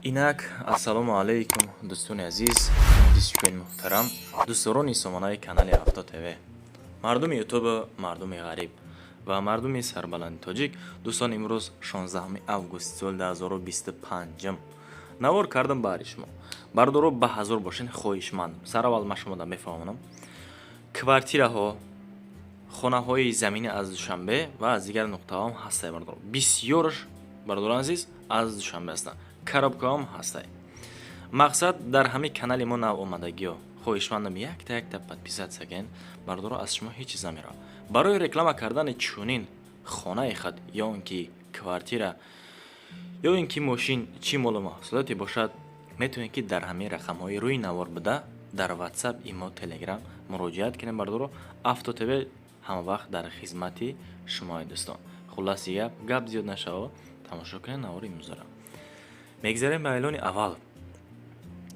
Инак, ассалому алайкум, дӯстони азиз, дӯстҷӯёни муҳтарам, дӯстдорони сомонаи канали Авто ТВ, мардуми Ютубу мардуми ғариб ва мардуми сарбаланди тоҷик. Дӯстон, имрӯз 16 август соли 2025 навор кардам баҳри шумо. Бардоро, ба ҳазор бошен. Хоҳишманд, сараввал ман шумода мефаҳмонам: квартираҳо, хонаҳои заминӣ аз Душанбе ва аз дигар нуқтаҳоам ҳастай. Бардоро, бисёраш, бардорони азиз, аз Душанбе ҳастанд, коробкаҳом ҳастай. Мақсад, дар ҳамин канали мо нав омадагиё, хоҳишмандам, якта якта подписаться кен. Бардоро, аз шумо ҳеҷ чиз намеравад. Барои реклама кардани чунин хонаи худ ё ин ки квартира, ё ин ки мошин, чӣ молу маҳсулоте бошад, метавонед, ки дар ҳамин рақамҳои рӯи навор буда дар Ватсап, Имо, Телеграм муроҷиат кунем. Бардоро, Авто ТВ ҳамавақт дар хизмати шумои дӯстон. Хулласи гап, гап зиёд нашава, тамошо кунед навори имрӯзара. Мегзарем ба эълони аввал.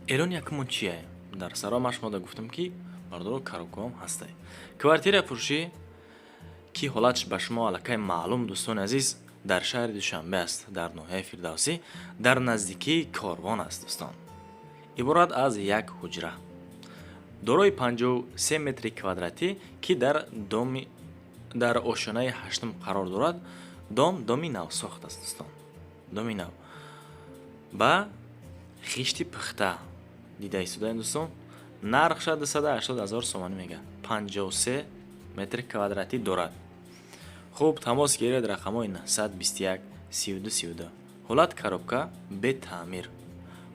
Эълони якумон чие? Дар саро ман шумода гуфтам, ки, бардоро, коробкаҳом ҳастай. Квартира фурӯшӣ, ки ҳолатш ба шумо аллакай маълум, дӯстони азиз, дар шаҳри Душанбе аст, дар ноҳияи Фирдавсӣ, дар наздикии Корвон аст. Дӯстон, иборат аз як ҳуҷра дорои 53 метри квадратӣ, ки дар доми дар ошёнаи ҳаштум қарор дорад. Дом доми навсохт аст, дӯстон, доми нав ба хишти пухта дида истодаем. Дӯстон, нархша 280 ҳазор сомонӣ мега, 53 метри квадратӣ дорад. Хуб, тамос гиред, рақамҳои 921 32 32. Ҳолат коробка, бетаъмир,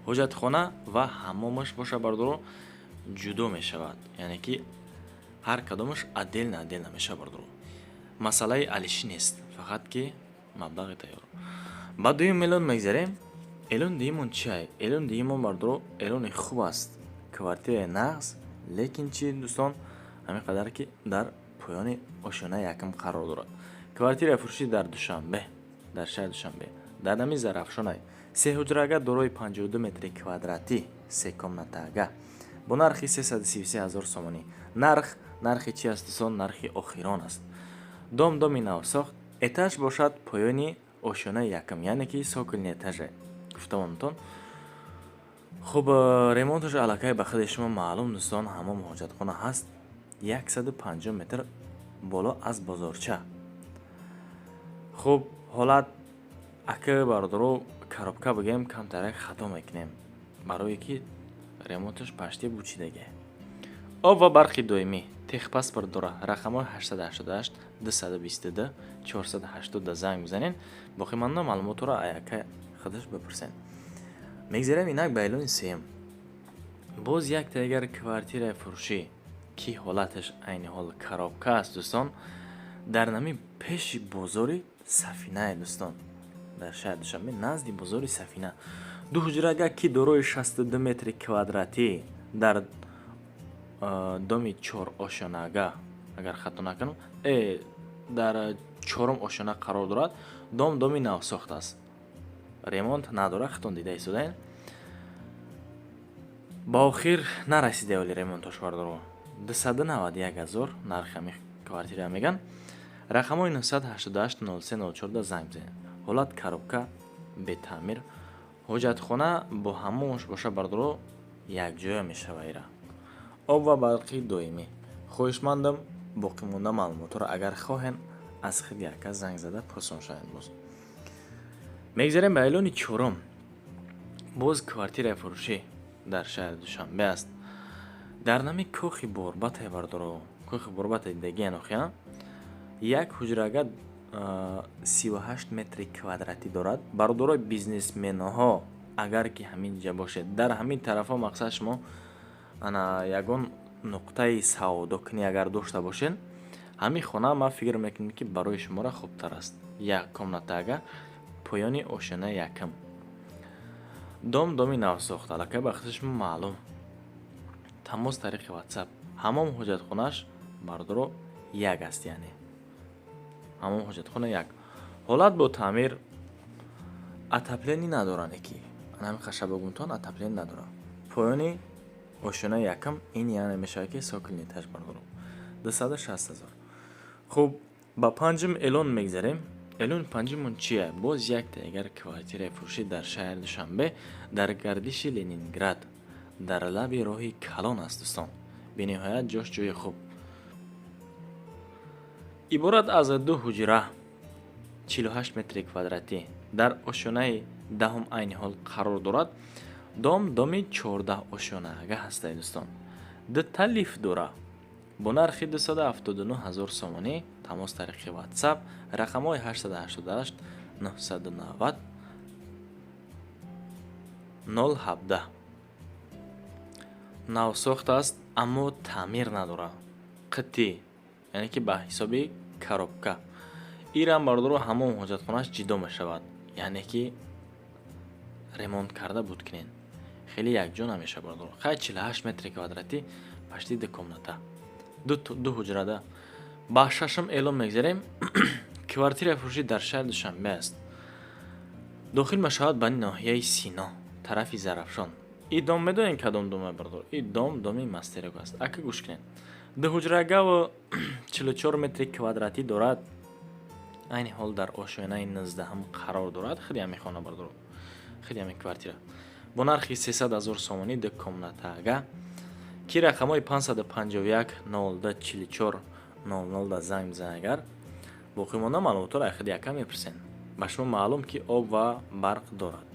ҳоҷатхона ва ҳаммомаш боша, бардоро, ҷудо мешавад, яъне ки ҳар кадомаш отдельно отдельно мешавад. Бардоро, масъалаи алишӣ нест, фақат ки маблағи тайёр. Ба дуюм эълон мегзарем. Эълони дуюмон чиай? Эълони дуюмон, бардоро, эълони хуб аст, квартираи нағз, лекин чи, дӯстон, ҳамин қадар ки дар поёни ошёнаи якум қарор дорад. Квартираи фурӯшӣ дар Душанбе, дар шаҳри Душанбе, дар нами Зарафшонай, сеҳуҷрага дорои 52 метри квадратӣ, се комнатага, бо нархи 333 ҳазор сомонӣ. Нарх нархи чи аст, дӯстон? Нархи охирон аст. Дом доми навсохт, этаж бошад поёни ошёнаи якум, яъне ки цокольный этаже гуфтамонтон. Хуб, ремонташ аллакай ба худи шумо маълум, дӯстон. Ҳамом, ҳоҷатхона ҳаст, 150 метр боло аз бозорча. Хуб, ҳолат ака, бародаро, коробка бигӯем, камтарак хато мекунем, барое ки ремонташ почти бучидаге. Об ва барқи доимӣ, техпаспорт дора. Рақамҳои 888 222 480 занг бизанед, боқимонда маълумотро аяка худаш бипурсед. Мегзарем инак ба эълони сеюм. Боз як дигар квартираи фурӯшӣ, ки ҳолаташ айни ҳол коробка аст, дӯстон, дар нами пеши бозори Сафинае. Дӯстон, дар шаҳри Душанбе, назди бозори Сафина, ду ҳуҷрага, ки дорои 62 метри квадратӣ, дар доми чорошёнага, агар хато накунам, дар чорум ошёна қарор дорад. Дом доми навсохт аст, ремонт надорад, худтон дида истодаед, ба охир нарасида оли ремонтош. Бардоро, 291 ҳазор нархи ҳамин квартира меган. Рақамҳои 988 03 04 занг бизанед. Ҳолат коробка, бетаъмир, ҳоҷатхона бо ҳаммомаш боша, бардоро, якҷоя мешава ира. Об ва барқи доимӣ. Хоҳишмандам, боқимонда маълумотҳоро, агар хоҳен, аз худи яка занг зада пурсон шавед. Боз мегзарем ба эълони чорум. Боз квартираи фурӯшӣ дар шаҳри Душанбе аст, дар нами кохи Борбате. Бардоро, кохи Борбате дидагиан охия. Як ҳуҷрага, 38 метри квадратӣ дорад. Бародарои бизнесменҳо, агар ки ҳамин ҷа бошед, дар ҳамин тарафҳо, мақсад, шумо ана ягон нуқтаи савдокунӣ агар дошта бошед, ҳамин хона, ман фикр мекунам, ки барои шуморо хубтар аст. Як комнатага, поёни ошёнаи якум, дом доми навсохт, аллакай ба худи шумо маълум. Тамос тариқи Ватсап. Ҳамом, ҳоҷатхонааш, бардоро, як аст, яъне ҳамом, ҳоҷатхона як. Ҳолат бо таъмир, отопление надоранд, ки ҳамин хашабагумтон отопление надорад. Поёни ошёнаи якум, ин яъне мешавад, ки цокольный этаж. Бардоро, 260 ҳазор. Хуб, ба панҷум эълон мегзарем. Эълони панҷумон чия? Боз як дигар квартираи фурӯшӣ дар шаҳри Душанбе, дар гардиши Ленинград, дар лаби роҳи калон аст, дӯстон. Бениҳоят ҷош ҷои хуб. Иборат аз ду ҳуҷра, 48 метри квадратӣ, дар ошёнаи 10-ум айни ҳол қарор дорад. Дом доми 14 ошёнаага ҳастае, дӯстон. Дута лифт дора. Бо нархи 279 ҳазор сомонӣ. Тамос тариқи WhatsApp, рақамҳои 888 990 017. Навсохт аст, аммо таъмир надорад. Қитӣ, яъне ки ба ҳисоби коробка. Ирам, бародаро, ҳамон ҳоҷатхонааш ҷидо мешавад, яъне ки ремонт карда буд кунед. Хеле якҷо намешавад, бародаро. Хай, 48 метри квадратӣ, почти ду комната, ду ҳуҷрада. Ба шашум эълон мегзарем. Квартираи фурӯшӣ дар шаҳри Душанбе аст. Дохил мешавад ба ноҳияи Сино, тарафи Зарафшон. И дом медонед кадом доме, бародаро? И дом доми мастерок аст. Ака, гӯш кунед. Ду ҳуҷрагаву 44 метри квадратӣ дорад. Айни ҳол дар ошёнаи 19-ум қарор дорад. Худи ҳамин хона, бародаро, худи ҳамин квартира бо нархи 300 ҳазор сомонӣ, ду комнатага, ки рақамҳои 551 02 44 00 да занг бизанед. Агар боқимонда маълумотҳоро аз худи яка мепурсед. Ба шумо маълум, ки об ва барқ дорад.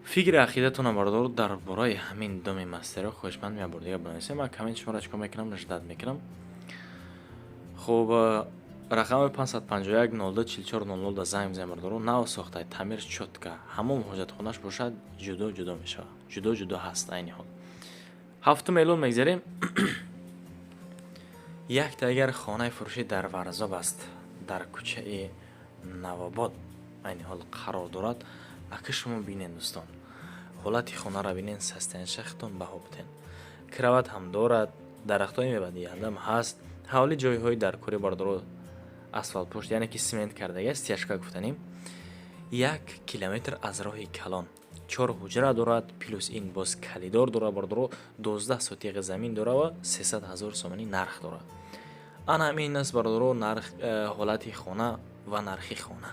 Фикри ақидатонам, бародаро, дар бораи ҳамин доми мастеро хоҳишманд мея бор дигар бинависем. Ман коммент шуморо чикор мекунам? Ждать мекунам. Хуб, рақами 551 02 44 00 да занг бизанед, бародаро. Нав сохтаи, таъмир чётко, ҳамон ҳоҷатхонаш бошад, ҷудо ҷудо мешавад, ҷудо ҷудо ҳаст айни ҳол. Ҳафтум эълон мегзарем. Якта агар хонаи фурӯшӣ дар Варзоб аст, дар кӯчаи Навобод айни ҳол қарор дорад. Ака, шумо бинед, дӯстон, ҳолати хонаро бинед, состояние ша худтон баҳо битен. Кровать ҳам дорад, дарахтҳои мевадиҳандаам ҳаст, ҳавли, ҷойҳои даркорӣ, бародаро, асфалтпӯш, яъне ки смент кардага, стяжка гуфтанем. 1 километр аз роҳи калон, чор ҳуҷра дорад, плюс ин боз коридор дорад, бародаро. 12 сотиғи замин дорад ва 300 ҳазор сомонӣ нарх дорад. Ана ҳамин аст, бародаро, нарх, ҳолати хона ва нархи хона.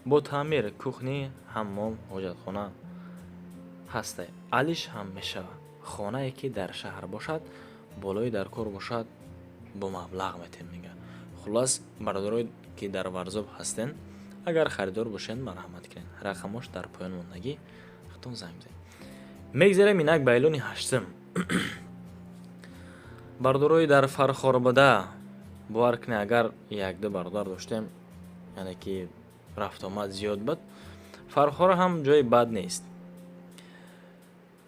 Бо таъмир, кухня, ҳаммом, ҳоҷатхона ҳаста, алиш ҳам мешавад. Хонае ки дар шаҳр бошад, болои дар кор бошад, бо маблағ метем, мега. Хуллас, бародарое ки дар Варзоб ҳастен, агар харидор бошед, марҳамат кунед. Рақамош дар поён мондагӣ, худтон занг бизанед. Мегзарем инак ба эълони ҳаштум. Бародарои дар Фархор буда, бовар кунед, агар якду бародар доштем, яъне ки рафтуомад зиёд буд. Фархор ҳам ҷои бад нест.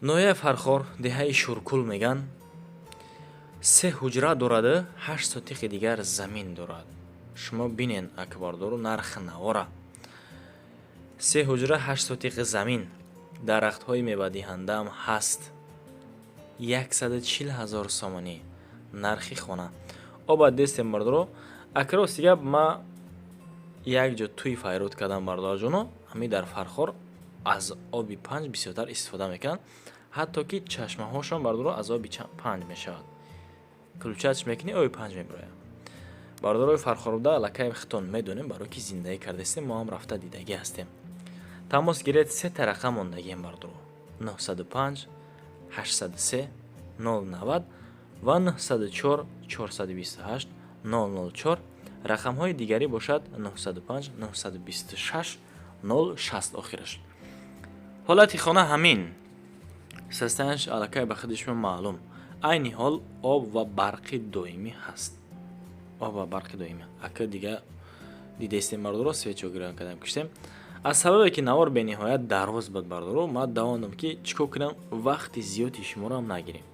Ноҳияи Фархор, деҳаи Шуркул меган. Се ҳуҷра дораду 8 сотихи дигар замин дорад. Шумо бинен, ака, бародару, нархи навора. Се ҳуҷра, 8 сотихи замин, дарахтҳои мевадиҳандаам ҳаст. 140 ҳазор сомонӣ нархи хона. Обад дестем, бародаро. Ака, рости гап, ма як ҷо тӯй файрод кардам, бародарҷоно. Ҳамин дар Фархор аз оби Панҷ бисёртар истифода мекунанд, ҳатто ки чашмаҳошон, бародаро, аз оби Панҷ мешавад. Ключач мекунӣ, оби Панҷ мебирояд. Бародарои фархорбуда, аллакай худтон медонем, барое ки зиндагӣ кардастем, мо ҳам рафта дидагӣ ҳастем. Тамос гиред, сета рақам мондагием, бародаро: 905 803 090 ва 904 428 004. Рақамҳои дигарӣ бошад 905 926 060 охираш. Ҳолати хона ҳамин, состояние ш аллакай ба худи шумо маълум. Айни ҳол об ва барқи доимӣ ҳаст, об ва барқи доимӣ. Ака, дига дидестем, бародаро, свечо гирён кардем, киштем. Аз сабабе ки навор бениҳоят дароз буд, бародаро, ман давондам, ки чӣ кор кунам, вақти зиёди шуморо нагирем.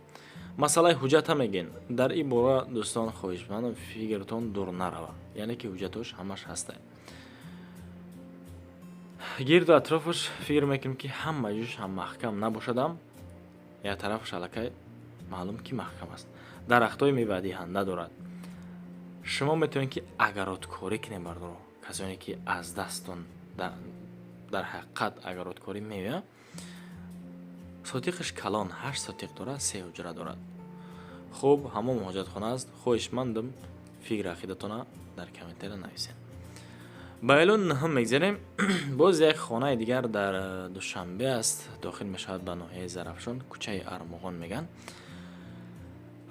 Масъалаи ҳуҷҷата мегӯен. Дар ин бора, дӯстон, хоҳишмандам, фикртон дур нарава, яъне ки ҳуҷҷатош ҳамаш ҳаста. Гирду атрофаш фикр мекунем, ки ҳама ҷош ҳам маҳкам набошадам, як тарафаш аллакай маълум, ки маҳкам аст. Дарахтҳои мевадиҳанда дорад. Шумо метавонед, ки огородкорӣ кунед, бародаро. Касоне ки аз дастон дар ҳақиқат огородкорӣ меояд. Сотиқаш калон, 8 сотиқ дорад, се ҳуҷра дорад. Хуб, ҳамон ҳоҷатхона аст. Хоҳишмандам. Фикр ақидатона дар комментария нависед. Ба эълони нӯҳум мегзарем. Боз як хонаи дигар дар Душанбе аст, дохил мешавад ба ноҳияи Зарафшон, кӯчаи Армуғон меган.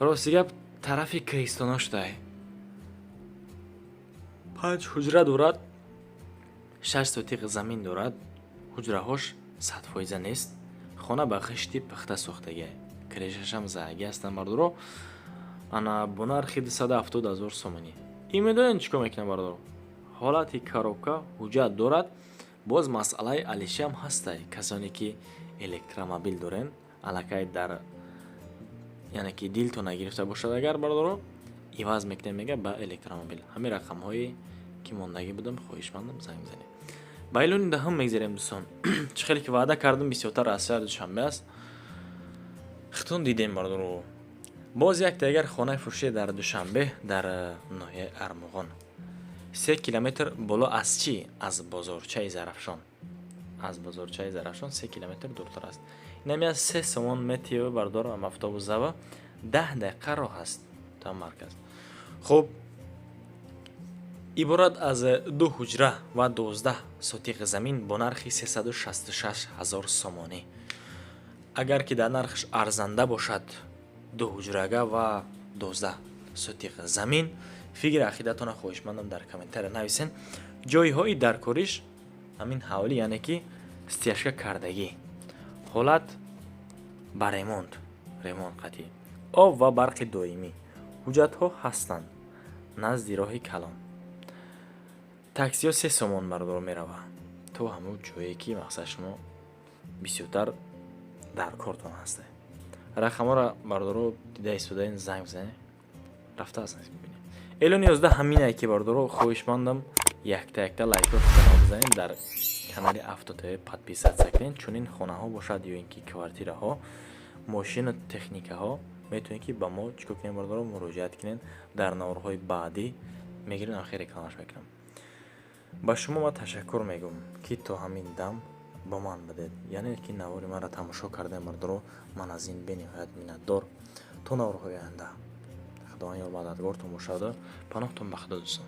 Рости гап, тарафи кӯҳистоно шудай. Панҷ ҳуҷра дорад, 6 сотиқ замин дорад, ҳуҷраҳош 100% нест. Хона ба хишти пухта сохтагиа, крышашам заагӣ ҳастанд, бардоро. Ана, бо нархи 270 000 сомонӣ. Ин медонед, чӣ кор мекунад, бардоро? Ҳолати коробка, ҳуҷҷат дорад. Боз масъалаи алишиам ҳастай. Касоне ки электромобил дорен, аллакай дар, яъне ки дилто нагирифта бошад агар, бардоро, иваз мекунем, мега, ба электромобил. Ҳамин рақамҳое ки мондагӣ будам, хоҳишмандам, занг бизанед. Ба эълони даҳум мегзарем, дӯстон. Чӣ хеле ки ваъда кардам, бисёртар аз шаҳри Душанбе аст. Хитон дидем, бардоро. Боз як дигар хонаи фурӯшӣ дар Душанбе, дар ноҳияи Армуғон, 3 километр боло аз чӣ, аз бозорчаи Зарафшон. Аз бозорчаи Зарафшон 3 километр дуртар аст. Инами аз 3 сомон метиёва, бардор, автобус зава, 10 дақиқа роҳ аст то марказ. Хуб, иборат аз ду ҳуҷра ва 12 сотиқ замин бо нархи 366 000 сомонӣ. Агар ки дар нархаш арзанда бошад, ду ҳуҷрага ва 12 сотиқ замин, фикри ақидатона хоҳишмандам, дар комментария нависен. Ҷойҳои даркориш ҳамин ҳавлӣ, яъне ки стяжка кардагӣ, ҳолат ба ремонт, ремонт қатъӣ, об ва барқи доимӣ, ҳуҷҷатҳо ҳастанд, назди роҳи калон. Таксиҳо 3 сомон, бардор, мерава то ҳамун ҷое ки мақсад шумо бисёртар дар кортон ҳастед. Рақамҳоро, бардоро, дида истодаен, занг бизанед, рафта аст, бибинед. Эълони 11 ҳаминае ки, бардоро, хоҳишмандам, якта якта лайкҳо бизанед, дар канали Авто ТВ подписаться кунед. Чунин хонаҳо бошад ё ин ки квартираҳо, мошину техникаҳо, метавонед ки ба мо чӣ кор кунед, бардоро, муроҷиат кунед. Дар наворҳои баъдӣ мегирем, ахир рекламаш мекунам. Ба шумо ман ташаккур мегӯм, ки то ҳамин дам бо ман будед, яъне ки навори маро тамошо кардем. Бардоро, ман аз ин бениҳоят миннатдор. То наворҳои оянда, Худованд ёр мададгортон бошаду паноҳтон ба Худо, дӯстон.